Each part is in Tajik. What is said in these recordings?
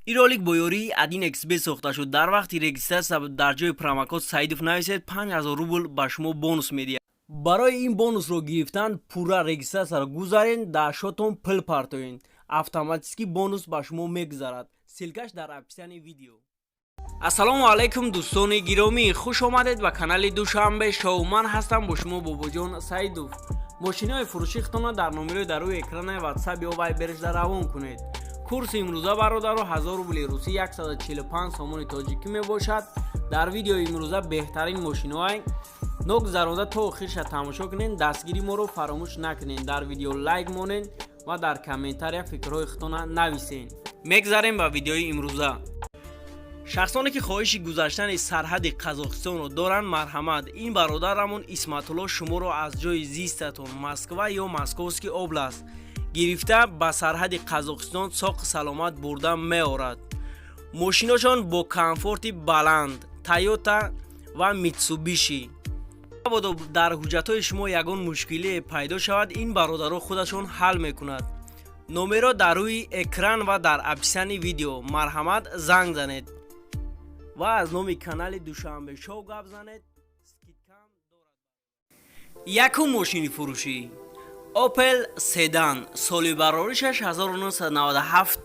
Ин ролик бо ёрии 1xBet сохта шуд. Дар вақти регистрация дар ҷои промокод Саидов нависед, 5000 рубл ба шумо бонус медиҳад. Барои ин бонусро гирифтан пурра регистрация ро гузарен, дар счёт он пул партоен, автоматически бонус ба шумо мегузарад. Ссылка ш дар описании видео. Ассалому алайкум, дӯстони гиромӣ, хуш омадед ба канали Душанбе Шоу. Ман ҳастам бо шумо Бобоҷон Саидов. Мошинаҳои фурӯши худтонро дар номерои дар рӯи экранаи Ватсап ё Вайберш равон кунед. Курси имрӯза, бародаро, 1000 рубли русӣ, 145 сомони тоҷикӣ мебошад. Дар видеои имрӯза беҳтарин мошиноай ногузаронда то охирша тамошо кунед. Дастгири моро фаромӯш накунед, дар видео лайк монед ва дар комментария фикрҳои худтона нависед. Мегзарем ба видеои имрӯза. Шахсоне ки хоҳиши гузаштани сарҳади Қазоқистонро доранд, марҳамат, ин бародарамон Исматулло шуморо аз ҷои зистатон, Москва ё Московский область, гирифта ба сарҳади Қазоқистон соқ саломат бурда меорад. Мошиношон бо комфорти баланд, Тойота ва Митсубиши. Мабодо дар ҳуҷҷатҳои шумо ягон мушкилие пайдо шавад, ин бародаро худашон ҳал мекунад. Номеро дар рӯи экран ва дар описании видео, марҳамат, занг занед ва аз номи канали Душанбе Шоу гап занед, скидка м дорад. Якум мошини фурӯшӣ: Опел седан, соли бароришаш 1997,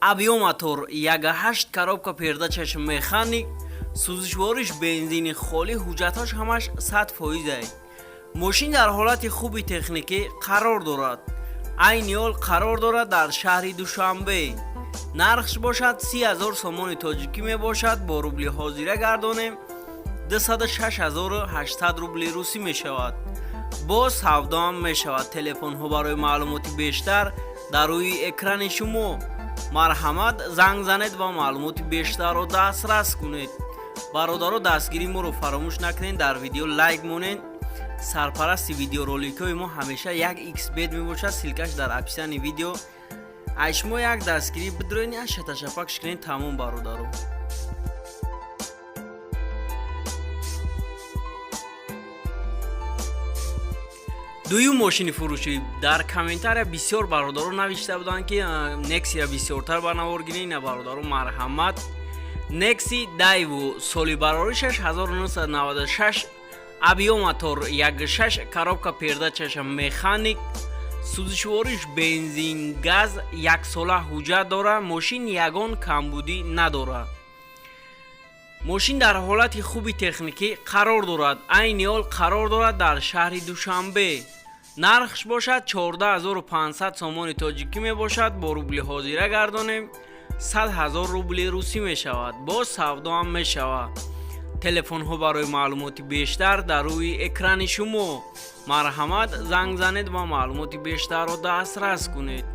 объём мотор 1,8, коробка передача ш механик, сӯзишвориш бензини холӣ, ҳуҷҷатҳош ҳамаш 100 фоизай. Мошин дар ҳолати хуби техникӣ қарор дорад. Айни ҳол қарор дорад дар шаҳри Душанбе. Нархш бошад 30 000 сомони тоҷикӣ мебошад. Бо рубли ҳозира гардонем, 206 800 рубли русӣ мешавад. Боз савдоам мешавад. Телефонҳо барои маълумоти бештар дар рӯи экрани шумо, марҳамат, занг занед ва маълумоти бештарро дастрас кунед. Бародаро, дастгирии моро фаромӯш накунед, дар видео лайк монед. Сарпарасти видеороликҳои мо ҳамеша 1xBet мебошад. Ссылка ш дар описании видео. Ай шумо як дастгирӣ бидроен, як шаташапакш кунед, тамом, бародаро. Дуюм мошини фурӯшӣ: дар комментария бисёр бародаро навишта буданд, ки Нексия бисёртар ба навор гиред. На, бародаро, марҳамат, Некси Дайву, соли бароришаш 1996, объём мотор 1,6, коробка передача ша механик, сӯзишвориш бензин, газ, яксола ҳуҷҷат дорад. Мошин ягон камбудӣ надорад. Мошин дар ҳолати хуби техникӣ қарор дорад. Айни ҳол қарор дорад дар шаҳри Душанбе. Нархш бошад 14 500 сомони тоҷикӣ мебошад. Бо рубли ҳозира гардонем, 100 000 рубли русӣ мешавад. Боз савдоам мешавад. Телефонҳо барои маълумоти бештар дар рӯи экрани шумо, марҳамат, занг занед ва маълумоти бештарро дастрас кунед.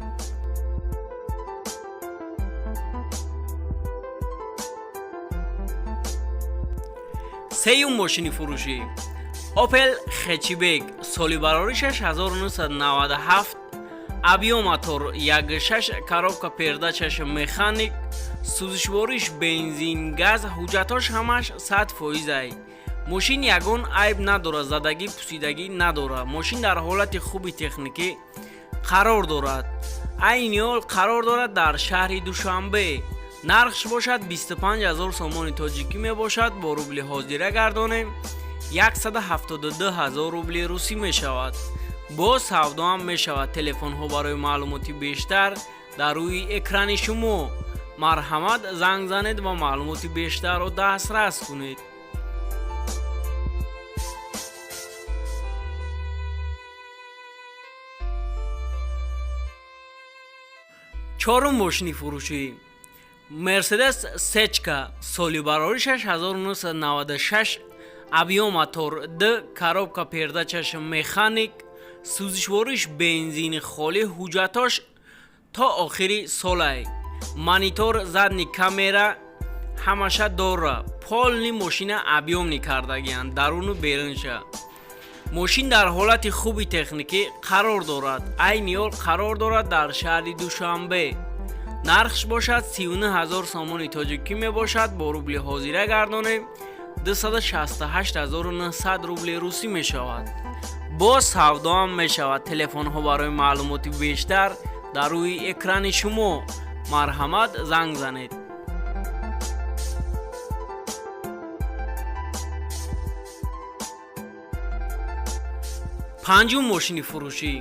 Сеюм мошини фурӯшӣ: Опел хэтчбек, соли бароришаш 1997, объём мотор 1,6, коробка передача ш механик, сӯзишвориш бензин, газ, ҳуҷҷатҳош ҳамаш 100 фоизай. Мошин ягон айб надорад, задагӣ, пусидагӣ надорад. Мошин дар ҳолати хуби техникӣ қарор дорад. Айни ҳол қарор дорад дар шаҳри Душанбе. Нархш бошад 25 000 сомони тоҷикӣ мебошад. Бо рубли ҳозира гардонем, 172 000 рубли русӣ мешавад. Боз савдоам мешавад. Телефонҳо барои маълумоти бештар дар рӯи экрани шумо, марҳамат, занг занед ва маълумоти бештарро дастрас кунед. Чорум мошини фурӯшӣ: Мерседес Сечка, соли бароришаш 1996, объём мотор д, коробка передача ш механик, сӯзишвориш бензини холӣ, ҳуҷҷатҳош то охири солай, монитор, задний камера ҳамаша дора. Полный мошина объёмный кардагиянд, даруну берунша. Мошин дар ҳолати хуби техникӣ қарор дорад. Айни ҳол қарор дорад дар шаҳри Душанбе. Нархш бошад 39 000 сомони тоҷикӣ мебошад. Бо рубли ҳозира гардонем, 268 900 рубли русӣ мешавад. Боз савдоам мешавад. Телефонҳо барои маълумоти бештар дар рӯи экрани шумо, марҳамат, занг занед. Панҷум мошини фурӯшӣ: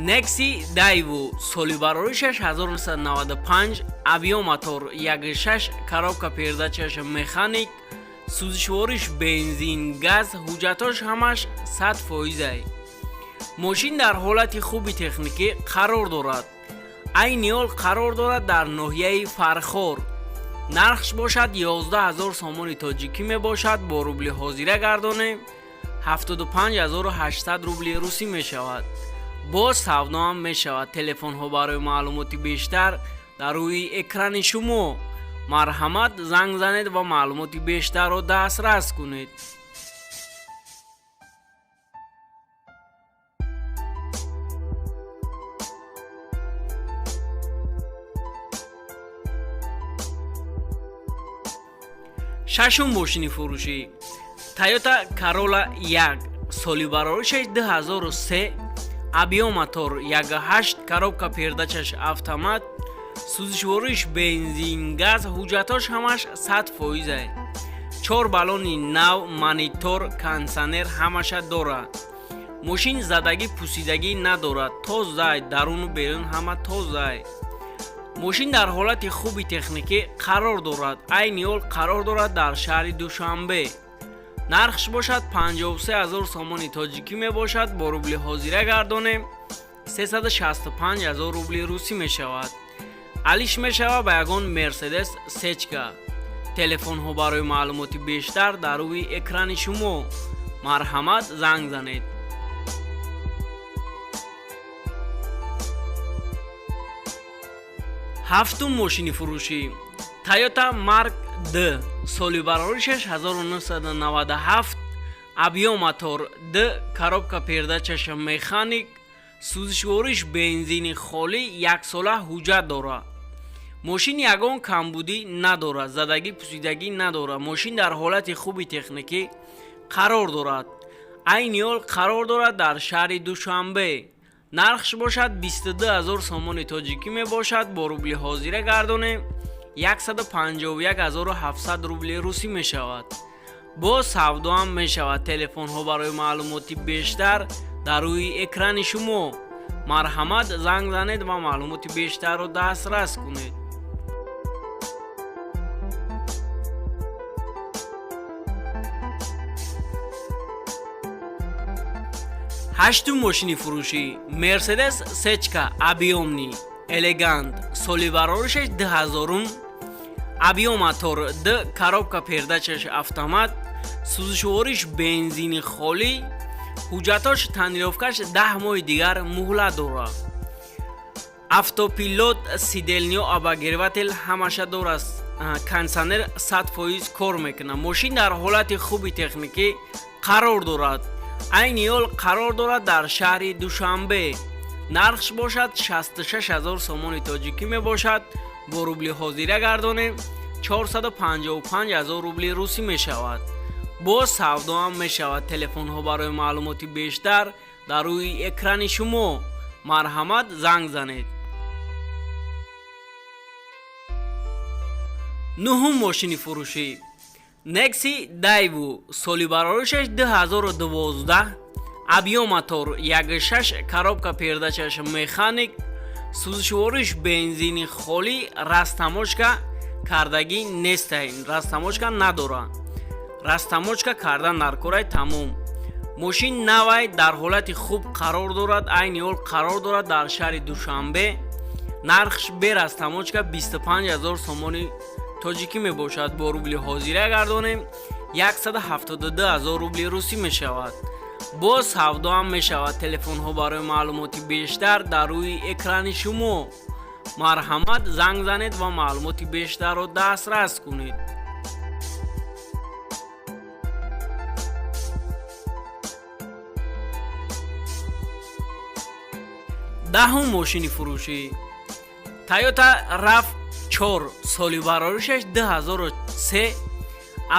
Некси Дайву, соли бароришаш 1995, объём мотор 16, коробка передачаш механик, сӯзишвориш бензин, газ, ҳуҷҷатош ҳамаш 100 фоизай. Мошин дар ҳолати хуби техникӣ қарор дорад. Айни ҳол қарор дорад дар ноҳияи Фархор. Нархш бошад 11 000 сомони тоҷикӣ мебошад. Бо рубли ҳозира гардонем, 75 800 рубли русӣ мешавад. Боз савдоам мешавад. Телефонҳо барои маълумоти бештар дар рӯи экрани шумо. Марҳамат, занг занед ва маълумоти бештарро дастрас кунед. Шашум мошини фурӯшӣ: Тойота Карола 1, соли бароришаш 2003, объём мотор 18, коробка передачаш автомат, сӯзишвориш бензин, газ, ҳуҷҷатош ҳамаш 100 фоизай. Чор баллони нав, монитор, кондитсионер ҳамаша дорад. Мошин задагӣ пусидагӣ надорад, тозай, даруну берун ҳама тозай. Мошин дар ҳолати хуби техникӣ қарор дорад. Айни ҳол қарор дорад дар шаҳри Душанбе. Нархш бошад 53 ҳазор сомони тоҷикӣ мебошад. Бо рубли ҳозира гардонем, 365 ҳазор рубли русӣ мешавад. Алиш мешавад ба ягон Мерседес сечка. Телефонҳо барои маълумоти бештар дар рӯи экрани шумо. Марҳамат, занг занед. Ҳафтум мошини фурӯшӣ: Тойота Марк Д, соли бароришаш 1997, объём мотор Д, коробка передачаш механик, сӯзишвориш бензини холӣ, яксола ҳуҷҷат дорад. Мошин ягон камбудӣ надорад, задагӣ пусидагӣ надорад. Мошин дар ҳолати хуби техникӣ қарор дорад. Айни ҳол қарор дорад дар шаҳри Душанбе. Нархш бошад 22 ҳазор сомони тоҷикӣ мебошад. Бо рубли ҳозира гардонем, 151 700 рубли русӣ мешавад. Боз савдоам мешавад. Телефонҳо барои маълумоти бештар дар рӯи экрани шумо. Марҳамат, занг занед ва маълумоти бештарро дастрас кунед. Ҳаштум мошини фурӯшӣ: Мерседес сечка объёмный элегант, соли бароришаш 2000-ум, объём мотор Д, коробка передачаш автомат, сӯзишвориш бензини холӣ, ҳуҷҷатош тонировкаш 10 моҳи дигар муҳлат дорад. Автопилот, сиденьё обогреватель ҳамаша дорад, кондитсионер 100% кор мекунад. Мошин дар ҳолати хуби техникӣ қарор дорад. Айни ҳол қарор дорад дар шаҳри Душанбе. Нархш бошад 66 ҳазор сомони тоҷикӣ мебошад. Бо рубли ҳозира гардонем, 455 ҳазор рубли русӣ мешавад. Боз савдоам мешавад. Телефонҳо барои маълумоти бештар дар рӯи экрани шумо. Марҳамат, занг занед. Нуҳум мошини фурӯшӣ: Некси Дайву, соли бароришаш 2012, объём мотор 16, коробка передачаш механик, сӯзишвориш бензини холӣ, растаможка кардагӣ нестай, растаможка надорад, растаможка кардан дар корай тамом. Мошин навай, дар ҳолати хуб қарор дорад. Айни ҳол қарор дорад дар шаҳри Душанбе. Нархш бе растаможка 25 ҳазор сомони тоҷикӣ мебошад. Бо рубли ҳозира гардонем, 172 ҳазор рубли русӣ мешавад. Боз савдоам мешавад. Телефонҳо барои маълумоти бештар дар рӯи экрани шумо. Марҳамат, занг занед ва маълумоти бештарро дастрас кунед. Даҳум мошини фурӯшӣ: Тойота Рав 4, соли бароришаш 2003,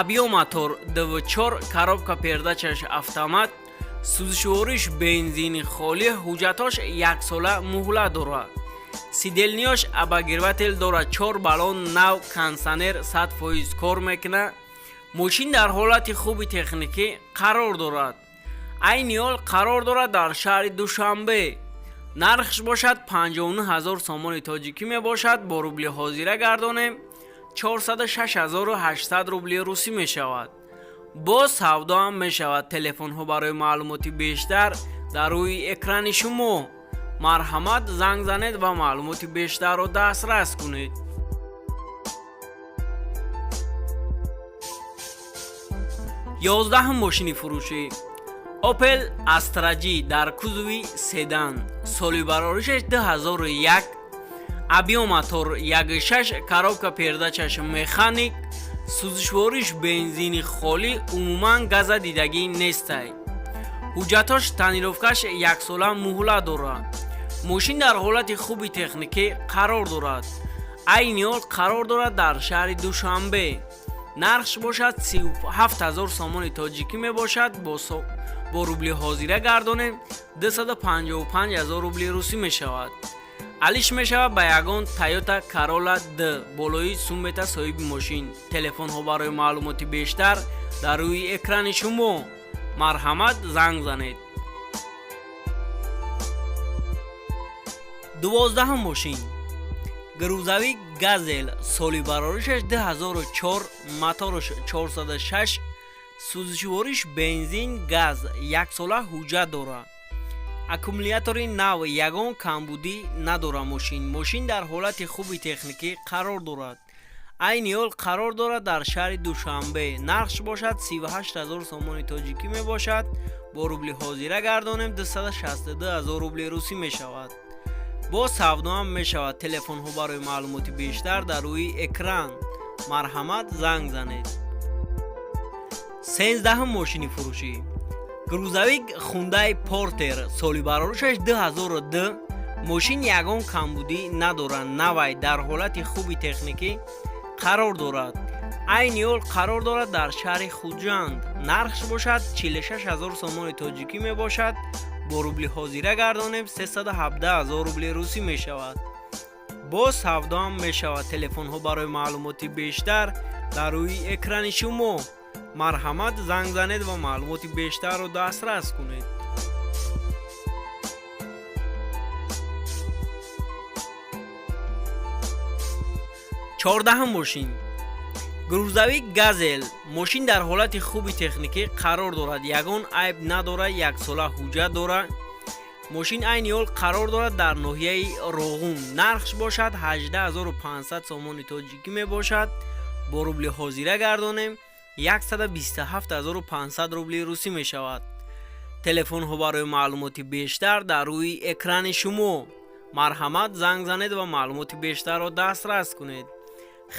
объём мотор 24, коробка передачаш автомат, сӯзишвориш бензини холӣ, ҳуҷҷатош яксола муҳлат дорад. Сиденьёш обогреватель дорад, чор баллон нав, кондитсионер 100% кор мекунад. Мошин дар ҳолати хуби техникӣ қарор дорад. Айни ҳол қарор дорад дар шаҳри Душанбе. Нархш бошад 59 ҳазор сомони тоҷикӣ мебошад. Бо рубли ҳозира гардонем, 406 800 рубли русӣ мешавад. Боз савдо ҳам мешавад. Телефонҳо барои маълумоти бештар дар рӯи экрани шумо. Марҳамат, занг занед ва маълумоти бештарро дастрас кунед. 11-ум мошини фурӯшӣ: Opel Astra J дар кузови седан, соли бароришаш 2001, объём мотор 1.6, коробка передачаш механик, сӯзишвориш бензини холӣ, умуман газа дидагӣ нестай. Ҳуҷҷатош тонировкаш яксола муҳлат дорад. Мошин дар ҳолати хуби техникӣ қарор дорад. Айни ҳол қарор дорад дар шаҳри Душанбе. Нархш бошад 37 ҳазор сомони тоҷикӣ мебошад. Бо рубли ҳозира гардонем, 255 ҳазор рубли русӣ мешавад. Алиш мешавад ба ягон Тойота Corolla д болои суммета соҳиби мошин. Телефонҳо барои маълумоти бештар дар рӯи экрани шумо. Марҳамат, занг занед. 12-ум мошин: грузовик Газел, соли бароришаш 2004, мотораш 406, сӯзишвориш бензин, газ, яксола ҳуҷҷат дорад, аккумулятори нав, ягон камбудӣ надорад мошин. Мошин дар ҳолати хуби техникӣ қарор дорад. Айни ҳол қарор дорад дар шаҳри Душанбе. Нархш бошад 38 ҳазор сомони тоҷикӣ мебошад. Бо рубли ҳозира гардонем, 262 ҳазор рубли русӣ мешавад. Боз савдо ҳам мешавад. Телефонҳо барои маълумоти бештар дар рӯи экран. Марҳамат, занг занед. 13-ум мошини фурӯшӣ: грузовик Хундай Портер, соли бароришаш 2002. Мошин ягон камбудӣ надорад, навай, дар ҳолати хуби техникӣ қарор дорад. Айни ҳол қарор дорад дар шаҳри Хуҷанд. Нархш бошад 46 ҳазор сомони тоҷикӣ мебошад. Бо рубли ҳозира гардонем, 317 ҳазор рубли русӣ мешавад. Боз савдо ҳам мешавад. Телефонҳо барои маълумоти бештар дар рӯи экрани шумо. Марҳамат, занг занед ва маълумоти бештарро дастрас кунед. 14-ум мошин: грузовик Газел. Мошин дар ҳолати хуби техникӣ қарор дорад, ягон айб надорад, яксола ҳуҷҷат дорад. Мошин айни ҳол қарор дорад дар ноҳияи Роғун. Нархш бошад 18 500 сомони тоҷикӣ мебошад. Бо рубли ҳозира гардонем, 127 500 рубли русӣ мешавад. Телефонҳо барои маълумоти бештар дар рӯи экрани шумо. Марҳамат, занг занед ва маълумоти бештарро дастрас кунед.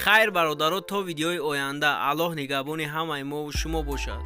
Хайр, бародаро, то видеои оянда. Аллоҳ нигаҳбони ҳамаи мову шумо бошад.